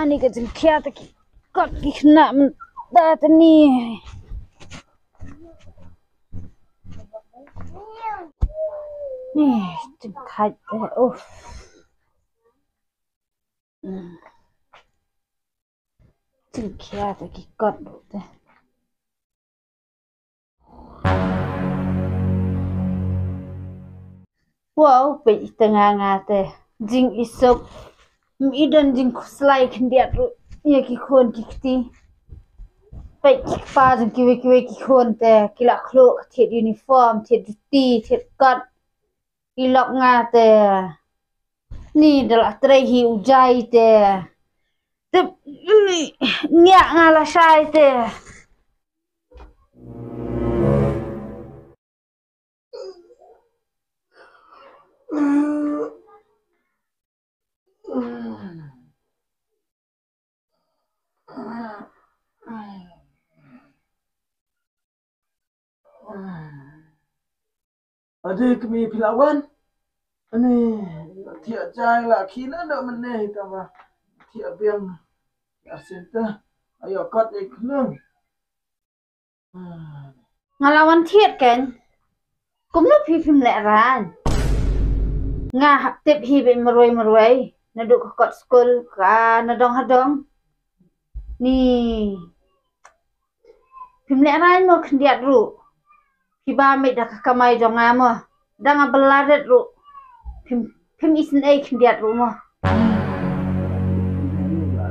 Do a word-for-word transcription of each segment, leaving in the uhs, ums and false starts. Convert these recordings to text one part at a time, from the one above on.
Ani ka jingkhia ta ki kot ki khynnah mynta ta ni. Ni jingkhait ta, uff. Jingkhia ta ki kot te. Wow, peit ita nga nga te. Jingisuk. Ym i don jingkhuslai khyndiat ruh ïa ki khun ki kti. Peit ki kpa jong kiwei kiwei ki khun te ki la khlok thied uniform, thied juti, thied kot. I lok nga te. Ni da la trei hi u jai te. Tip ni ngiah nga lashai te. Ade kmie phi la wan. Ani thiah jai la khie na da mynne hi tang ba thiah biang. Arsien ta ayo kot e khlung. Nga la wan thied kein. Kumno phi phim lehraiñ? Nga hap tip hi beit marwei marwei. Naduh ka kot skul ka na dong ha dong. Ni phim lehraiñ mo khyndiat ruh. Phi ba meit da ka kamai jong nga mo. Da nga bylla rit ruh. Phim phim isynei khyndiat ruh mo.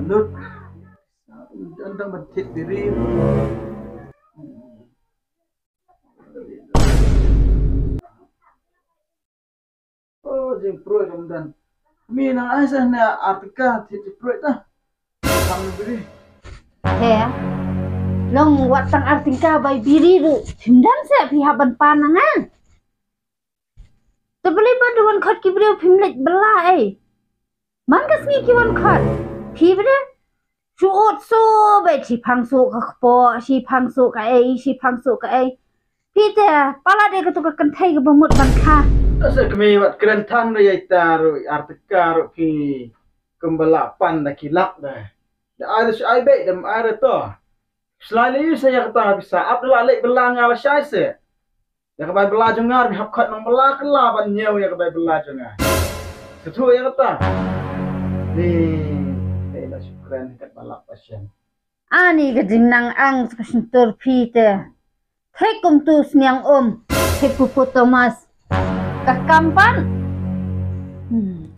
Lut. Dang dang ban thied diri. Oh, jingpruid ym don. Mi nang ai sa na artika thied jingpruid ta. Kam biri. He. Long wat tang artika bai biri ruh. Phim don sa phi hap ban pan na nga. Te balei pat da wan khot ki briew phim leit bylla ei. Man ka sngi ki wan khot. Phi bad shu ut shu bad shiphang shu ka kpoh, shiphang shu ka ei, shiphang shu ka ei. Phi te palat ei katu ka kynthei kaba mut ban kha. Ta sa kmie wat kren than ruh ïa ita ruh artika ruh phi kumba la pan da ki lak da. Da ai da shu ai beit da ym ai ruh to. Sla lei sa ïa kata pisa ap da la leit bylla nga lashai se. Ïa ka bai bylla jong nga, hap khot nang bylla, ka la ban ñiew ïa ka bai bylla jong nga. Ka thuh ïa kata. Ni, te la shukran kat ba lap ba shem. Ani ka jingnang ang sa ka shyntur phi te. Thik kumtu sniang um, thik pupu Thomas. Ka kam pat. Hmm.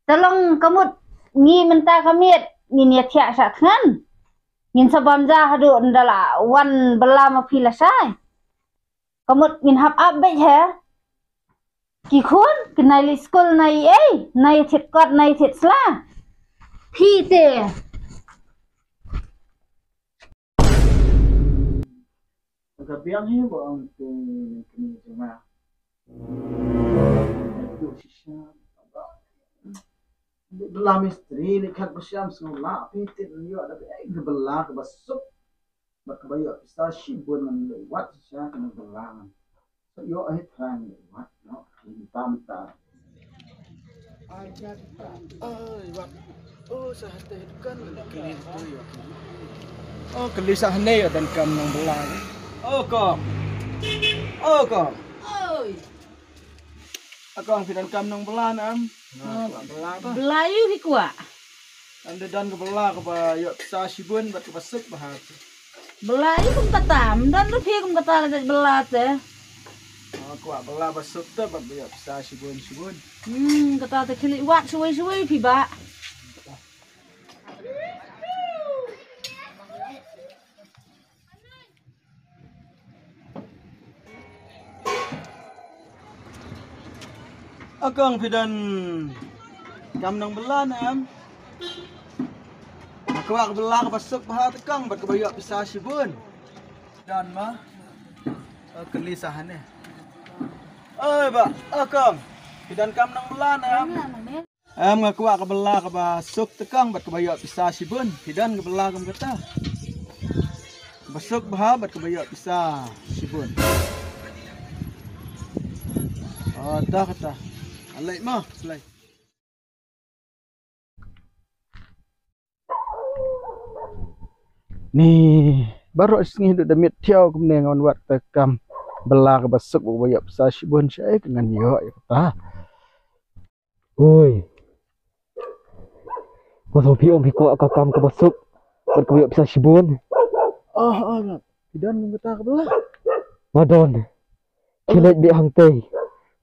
Te long ka mut ngi mynta ka miet, ngin ïa thiah shah thngan. Ngin sa bam ja haduh ynda la wan bylla ma phi lashai. Ka mut ngin hap ap beit he. Ki khun, ki nai leit skul nai ei, nai thied kot, nai thied sla. Phi te. Ka biang hi ba ong tu kini jema. Tu shisha. Bela mistri ni khat ba sham sngewlah phi te ïoh da ka bela ka ba suk. Bad kaba ïoh pisa shibun ngan leit wad shisha ka nang bylla ngan. Sa ïoh hi thrang leit wad noh. Tam ta. Ai wad. Oh sa hate dukan ngan kylli tu ïoh. Oh kylli sa hane ïoh donkam nang bylla. Oh kong. Oh kong. Oi. A kong phi donkam nang bylla ne em? Nga kwah bylla ba. Bylla aïu phi kwah? Em da don ka bylla kaba ïoh pisa shibun bad kaba suk bha. Bylla aïu kum kata? Ym don ruh phi kum kata la jait bylla te. Nga kwah bylla ba suk te bad ba ïoh pisa shibun shibun. Hmm, kata te khie leit wad shawei shawei phi bah. A kong phi donkam nang bylla ne em? Nga kwah ka bylla kaba suk bha te kong bad kaba ïoh pisa shibun. Don ma? Oh, kylli sa hane. Oi bah, a kong phi donkam nang bylla ne em? Em, nga kwah ka bylla kaba suk te kong bad kaba ïoh pisa shibun. Phi don ka bylla kum kata? Suk bha bad kaba ïoh pisa shibun. Oh, ta kata. Alai ma, alai. Ni baroh sngi du da miet thiaw kumne nga wan wad ta kam. Bala kaba suk bad kaba ïoh pisa shibun, shaei ka ngan ïoh ïa kata. Oi. Ko song phi ong phi kwah ka kam kaba suk bad kaba ïoh pisa shibun. Ah, ah, phi don kum kata ka bala? Nga don. Phi leit beit hangtei.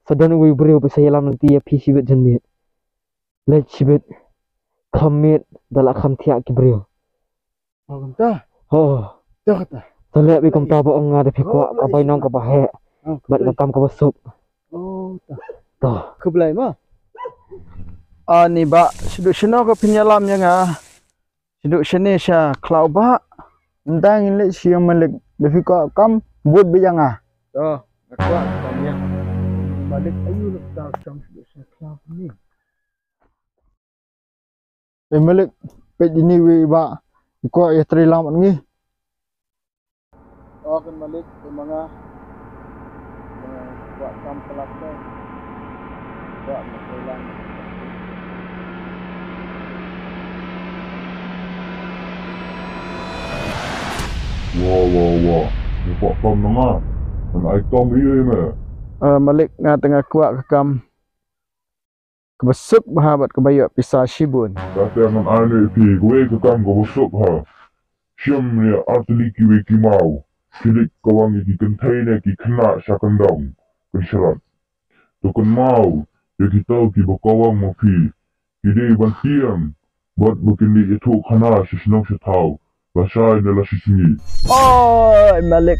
Sa don uwei u briew ba sa ïalam lynti ïa phi shibit janmiet. Leit shibit. Kham miet da la kham thiah ki briew. Oh, kumta. Oh. Ta kata. Sa leh beit kumta ba ong nga da phi kwah ka bainong kaba heh bad ka kam kaba suk. Oh, ta. Ta. Khublei ma. Ani bah, shaduh shano ka phin ïalam ïa nga? Shaduh shane sha khlaw bah. Mynta ngin leit sha ïing malik, da phi kwah kam bud beit ïa nga. To, nga kwah kam ïa malik, ayu leh ta kam shaduh sha khlaw ni. Eh, malik, peit ine iwei i bah, i kwah ïatrei lang bad ngi. O kin malik, i ma nga, eh, kwah kam palat te. Kwah ïatrei lang. Wa, wa, wa. Ngi kwah kam na nga. Ngan ai kam ïa me. Eh, malik, nga tang nga kwah ka kam kaba suk bha bad kaba ïoh pisa shibun. Kata ngan ai ne phi kawei ka kam kaba suk bha. Shim ne artylli kiwei ki maw, ki leit kawang ïa ki kynthei ne ki khynnah sha kyndong kynshrat. To kynmaw ïa kita kiba kawang ma phi, ki dei ban tieng bad ba kin leit ïathuh khana sha shnong sha thaw lashai ne lashisngi. Oi malik,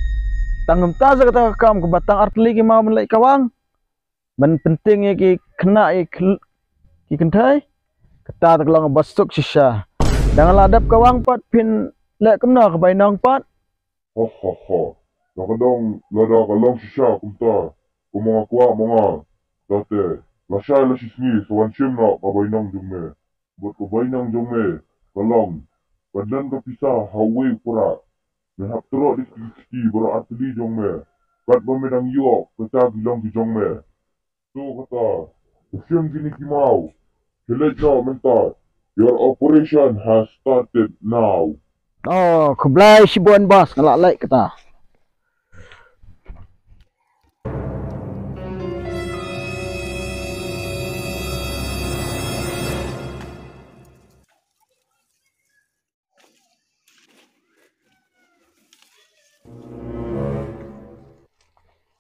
tang kumta sa kata ka kam kaba tang artylli ki maw ban leit kawang. Ban pyntieng ïa ki khynnah ïa ki kynthei. Kata ka long ba suk shisha. Da nga la dep kawang pat phin leh kumno ka bainong pat? Ho ho ho. Da ka dong lada ka long shisha kumta, kumba nga kwah ma nga. Kata te lashai lashisngi sa wan shim noh ka bainong jong me. Bad ka bainong jong me ka long, ka don ka pisa ha uwei u prah. Me hap troh da ki kti baroh artylli jong me, katba me dang ïoh kata ki long ki jong me. To kata, to shim kine ki maw. Khie leit noh mynta. Your operation has started now. Oh, khublei shibun boss, nga la leit kata.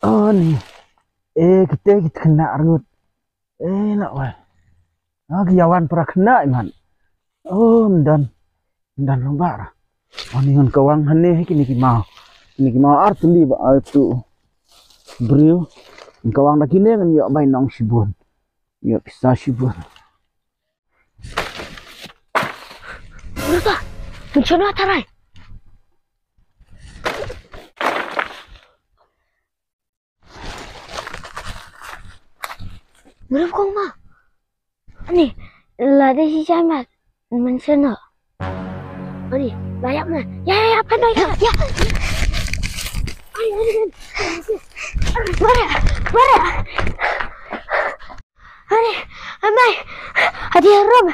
Ani. Eh, kita kita kena arngut. Eh, nak wal. Ah, ki ïawan para kena iman. Oh, mdan. Mdan lomba. Ani ngan kawang hane kini ki mau. Kini ki mau artylli ba ai tu. Briew. Ngan kawang da kine ngan ïoh bainong shibun. Ïoh pisa shibun. Berapa? Mencono tarai. Berapa kong ma? Ani, lada si jai mat. Mencono. Ani, layak ma. Ya, ya, ya, pandai. Ya, ya. Ai, ai, ai. Bara, bara. Ani, amai. Adi harum.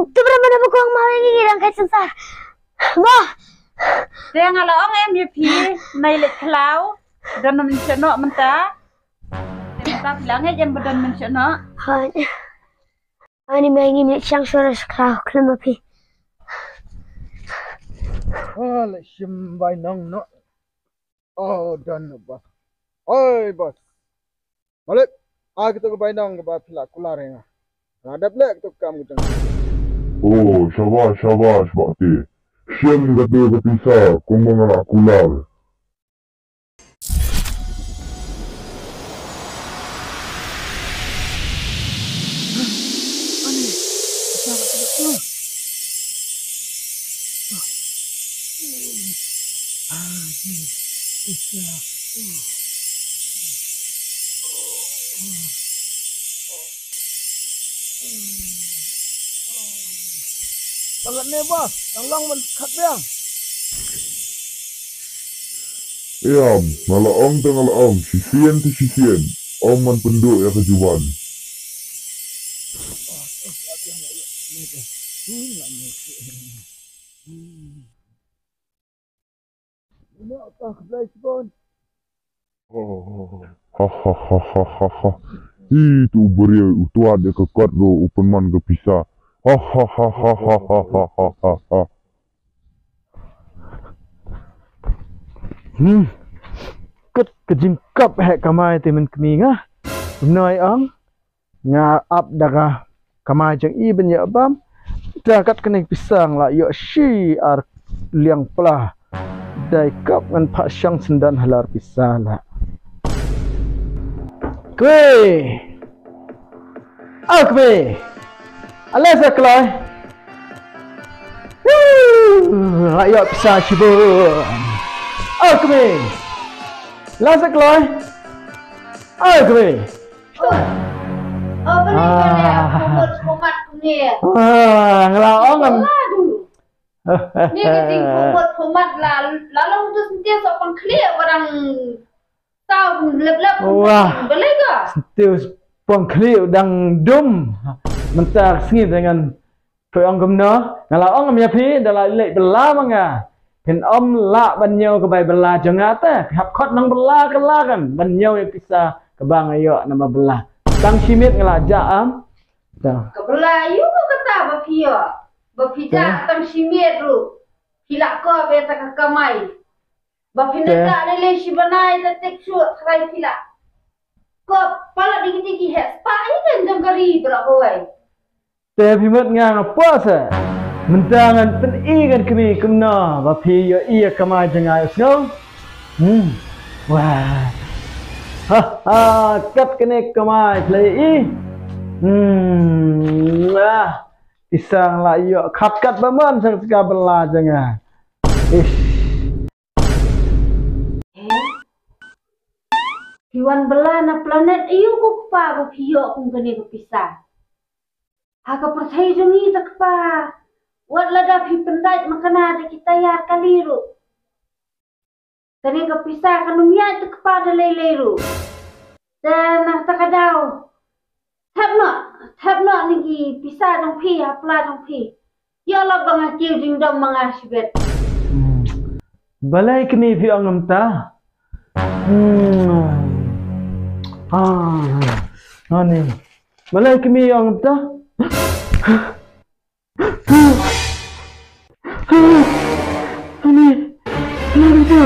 Uktu berapa nama kong ma ini ngilang kai sensar. Ma. Te nga la ong em ïa phi, nai leit khlaw, don mynshano mynta. Te mynta phi la ngeit em ba don mynshano. Ani ma ngi ne chang sura khlaw khlem ma phi. Ah, la shim bai nong no. Oh, don no ba. Oi, boss. Malik, ai kito ka bainong kaba phi la kular ïa nga. Nga dep leh kito ka kam ka jong nga. Oh, shabash, shabash, Bah Te. Shem kito ka pisa kumba nga la kular. Tang lane ba, tang long man khat biang. Ïam, nga la ong te nga la ong, shisien te shisien. Ym man pynduh ïa ka juban. Ha ha ha ha ha ha. Ih, tu u briew u tuat ïa ka kot ruh u pynman ka pisa. Ha ha ha ha ha. Hmm. Kut ka jingkap heh kamai te mynta kmie nga. Kumno ai ong? Nga ap da ka kamai jong i ban ïa bam. Da kat kane pisa nga la ïoh shi ar liang pla. Dei kap ngan phah shang syndon halar pisa la. Kwe. Al kwe. Ale sa kloi. Woo! La ïoh pisa shibun. Al kwe. La sa kloi. Al kwe. Oh, oh, balik, balik. Ah. Pumut, pumat, pumat. Ah, nga la ong em. Aduh. Ni ka jingpumut, pumat la, la long tu sentiasa pangkhlieh barang tau lep-lep. Wah. Balik ka? Sentiasa pangkhlieh dang dum. Mynta sngi dengan Phi ong kumno, nga la ong ïa phi, da la leit bylla ma nga. Phin ym lah ban ñiew ka bai bylla jong nga te. Phi hap khot nong bylla ka la kan ban ñiew ïa pisa kaba nga ïoh na ba bylla. Tang shi miet nga la jah am. Ka bylla aïu kata ba phi ïoh? Ba phi jah tang shi miet ruh. Phi la kop ïa ta ka kamai. Ba phi na jah lei lei shi bnai ta tik shuh trai phi la kop palat dikit dikit heh spah ïa kan jong ka ri bra hoi. Te phi mut nga nga pua se. Mynta ngan pyni ngan kmie kumno ba phi ïohi ïa ka kamai jong nga ïa sngew. Hmm. Wah. Ha ha, kat kane ka kamai phi la ïohi. Hmm. Ah. Pisa nga la ïoh khat kat ba mon sa ka bylla jong nga. Ish. Phi wan bylla na planet aïu ko kpa ba phi ïoh kum kane ka pisa? Ha ka pyrthei jong ngi te kpa, wat lada phi pyndait makna da ki tayar kali ruh, kane ka pisa kan ym ïaid te kpa da lei lei ruh. Te na kata ka daw, thep noh, thep noh na ki pisa jong phi ha pla jong phi. Ïa la ba nga kiew jingdom ma nga shibit. Hmm. Balei kane phi ong kumta? Hmm. Ah. Ani. Balei kane ong kumta? Ani. Ani tu.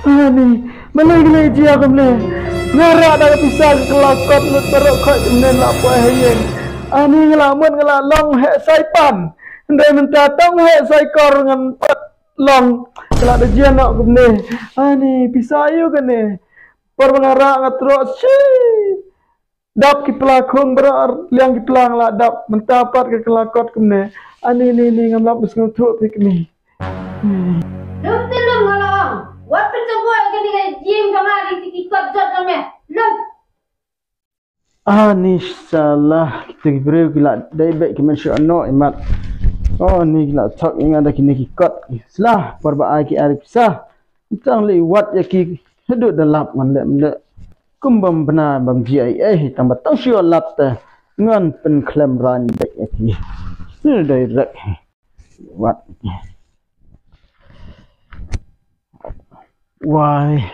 Ani. Balei kane jia kumne? Nga rah da ka pisa ka la kot lut baroh khoit kumne la poi ha ïing. Ani nga la mut nga la long heh saipan. Hynrei mynta tang heh saikor ngan pat long. Ka la da jia noh kumne. Ani pisa aïu kane? Por ba nga rah nga troh shi. Dap ki pla khung baroh ar liang ki pla nga la dap mynta pat ka la kot kumne. Ani ni ni ngam lap bas ngam thuh phi kane. Lum te lum nga la ong. Wat pynjah buh kane ka jingkama ri ki kot jot jong me. Lum. Ani sala kita ki briew ki la dei beit ki mynshuwa noh imat. Oh ni ki la thok ïa nga da kine ki kot. Sla por ba ai ki ar pisa. Tang lei wat ïa ki haduh da lap ngan leh mleh. Kum bym bna bym ji ai eh tang ba tang shu lap te ngan pynkhlem rain beit ïa ki. Ni direct. Wat. Wai.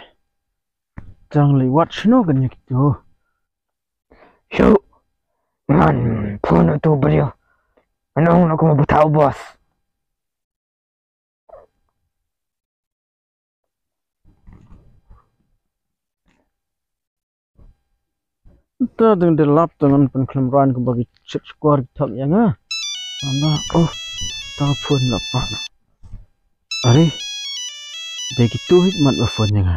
Tang lei wat shano kan ïa kitu. Shu. Ngan phone utu briew. Ngan ong na kumba bthah u boss. Ta dang de lap ta ngan pynkhlem rain kumba ki chit skwar ki thok ïa nga. Ana oh ta phone lap pa. Are. Dei kitu hi mat ba phone ïa nga.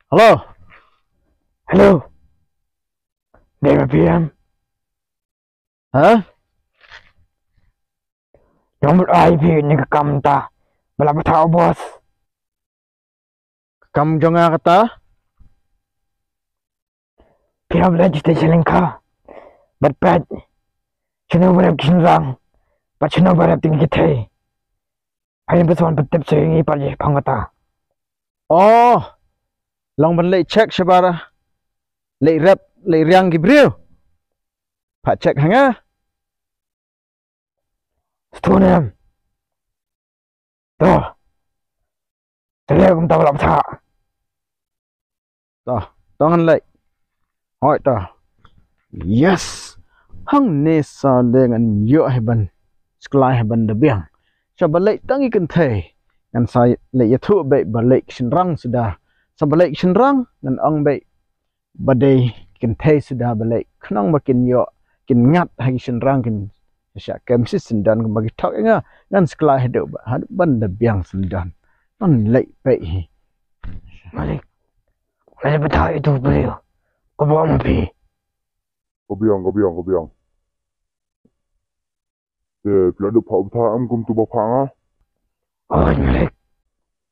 Hello. Hello. Dei ba P M. Ha? Jong mut ai phi ni ka kam ta. Ba la bthah u boss. Ka kam jong nga kata. Phi hap leit sha lyngkha. Bad peit. Shano ba rep ki shynrang. Bad shano ba rep tang ki thei. Ai ba sa wan pyntip sha ngi pat ïa pang kata. Oh, long ban leit check shabar. Leit rep, leit riang ki briew. Pat check ha nga. Stu nem. To. Te leh kumta ba la bthah. To, to ngan leit. Hooid to. Yes. Hangne sa leh ngan ïoh hi ban sklai hi ban da biang. Sa ba leit tang i kynthei. Ngan sa leit ïathuh beit ba leit shynrang suda. Sa ba leit shynrang ngan ong beit ba dei kynthei suda ba leh khnang ba kin ïoh kin ngat ha ki shynrang kin shah kem shi syndon kumba ki thok ïa nga ngan sklai haduh ba haduh ban da biang syndon. Ngan leh pei hi. Malik. Malik bata itu beliau. Kau bawa mapi. Ka biang, ka biang, ka biang. Te phi la dup phah u bthah em kum tu ba phah nga. Oi, Malik.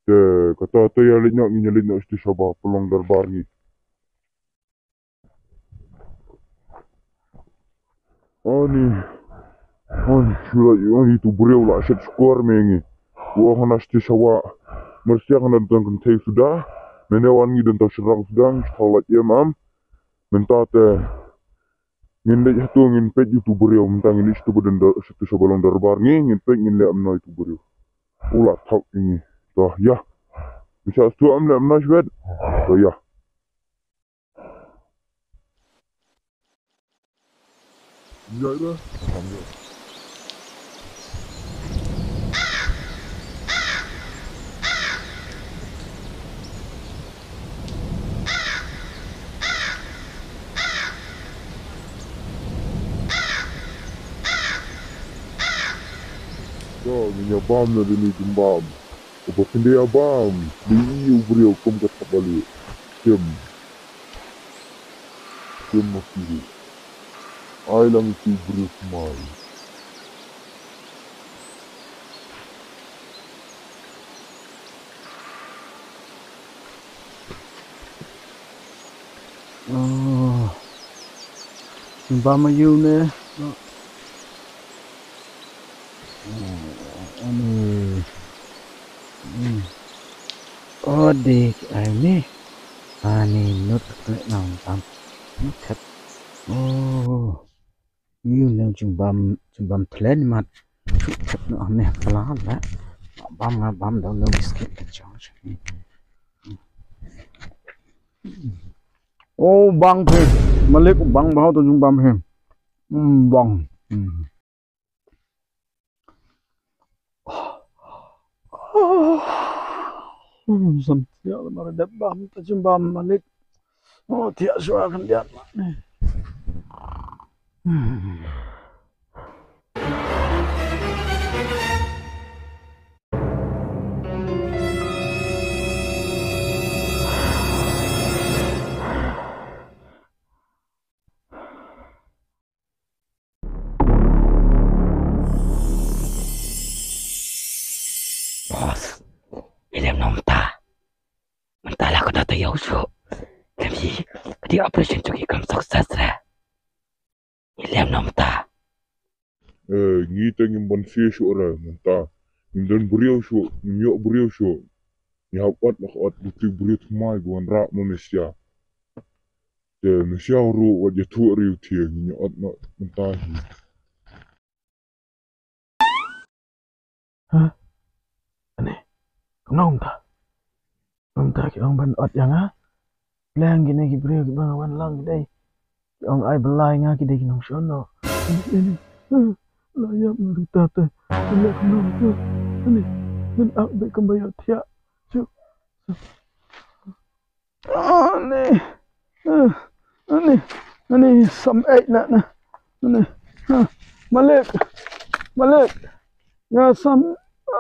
Te kata te ïa leit noh ngi ïa leit noh sha ba pynlong darbar ngi. Ani. Ani shu la ïa ani tu briew la shet skwar me ngi. Wa hana sha wa. Mersiang hana don kynthei suda. Mene wan ngi don tau shynrang suda ngi shu la ïa mam. Mynta te ngin leit hato ngin peit ïa utu u briew, mynta ngin leit sha utu ba don dar-, sha utu sha ba long darbar ngi, ngin peit ngin leh kumno ïa utu u briew. U la thok ïa ngi. To ïa. Mynta sha utu am leh kumno shibit. To ïa. Ïa ïa. Ka ngi ïa bam na dini jimbam. Uba khyndiat ïa bam. Dei u briew kum ka thap bali. Kem. Kem ma ki. Ai lang ki u briew thymmai. Oh. Ba ma yu ne. Oh, ani. Hmm. Oh, dik ai ne. Ani nut kle nang tam. Nut khat. Oh. Yu nang jingbam, jingbam thlen mat. Chut chet noh ne pla la. Bam nga bam dang dang biskit ka chong. Oh, bang phe. Malik bang bhau to jingbam phe. Hmm, bang. Hmm. Hmm, sam thiah la mar dep bam ta jingbam Malik. Oh, thiah shuwa kan diat ma ne. Hmm. Boss, i lem noh mynta. Mynta la ka da ta ïaw shuh. Lem hi, ka dei operation jong ngi kam success re. I lem noh mynta. Eh, ngi te ngim ban sie shuh re mynta. Ngim don briew shuh, ngim ïoh briew shuh. Ngi hap ot, hap ot, buti briew thymmai, gu wanrah ma Mesia. Te Mesia ruh wat ïathuh riewthiang, ngi ot noh mynta hi. Ha? Ani, kumno mynta? Mynta ki ong ban ot ïa nga. Leng kine ki briew kiba nga wan lang ki dei. Ki ong ai ba lai nga ki dei ki nongshun noh. Ani, ani. Lai ïap nga ruh ta te. Ani, kumno mynta? Ani, ngan ap beit kumba ïohthiah. Shu. Ani, ani, ani, sam ei na, na, ani, ha, Malik, Malik, nga sam,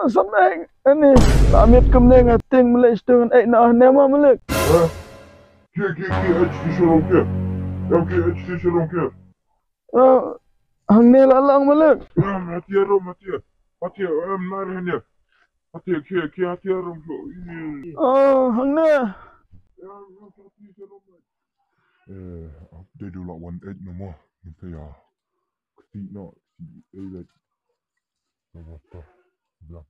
sam ei, ani, la miet kumne nga tieng Malik sdang ei na, ne ma Malik. Ha? Ki, ki, ki, ei, ki, shalom ki. Em ki, ei, ki, shalom ki. Ah, hangne la lang Malik. Em, hatia rom, hatia. Hatia, em, nar hangne. Hatia, kia, kia, hatia rom, so. Ih. Ah, hangne. Em, em, hatia, hatia rom. Eh, update dulu wan eight nama. Minta ya. Kecil nak, kecil, eh, like. Nama tu? Bilang.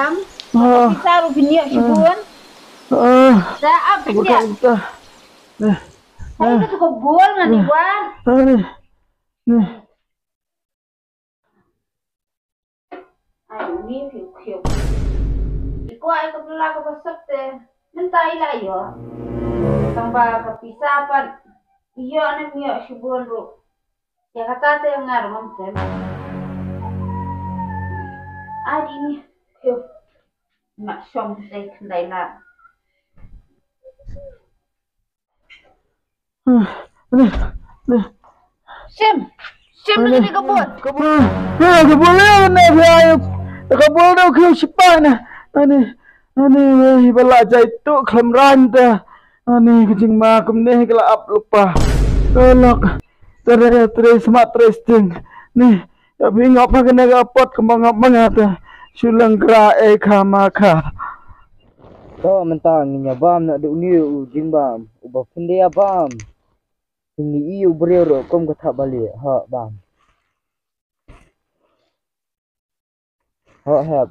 kam. Ah. Pisa ruh pynïoh shibun. Ah. Da ap pynïoh. Bukan kita. Eh. Ai ka tu ka bol ngan ni wan. Ah, ni. Ni. Ai ni phi khiu. Iko ai ka bla ka basap te. Mynta i la ïoh. Tang ba ka pisa pat ïoh ne ïoh shibun ruh. Ïa kata te nga ruh ngam tem. Adi ni. Phew. Mak shong te khyndai la. Shim. Shim ni ka bun. Ka bun. Ka bun le na phi ai. Ka bun da khiu shipa na. Ani. Ani wei ba la jai tu khlem ran ta. Ani ka jingma kumne ka la ap lypa. Ka lok. Tare tare smat tare sting. Ni, ïa phi ngop ha kane ka pot kumba ngop ma nga te. Shu leng kra ei kha ma kha. To mynta ngin ïa bam na duk ni u jingbam uba pynde ïa bam. Ngin ïa i u briew ruh kum ka thap bali ha bam. Ho hep.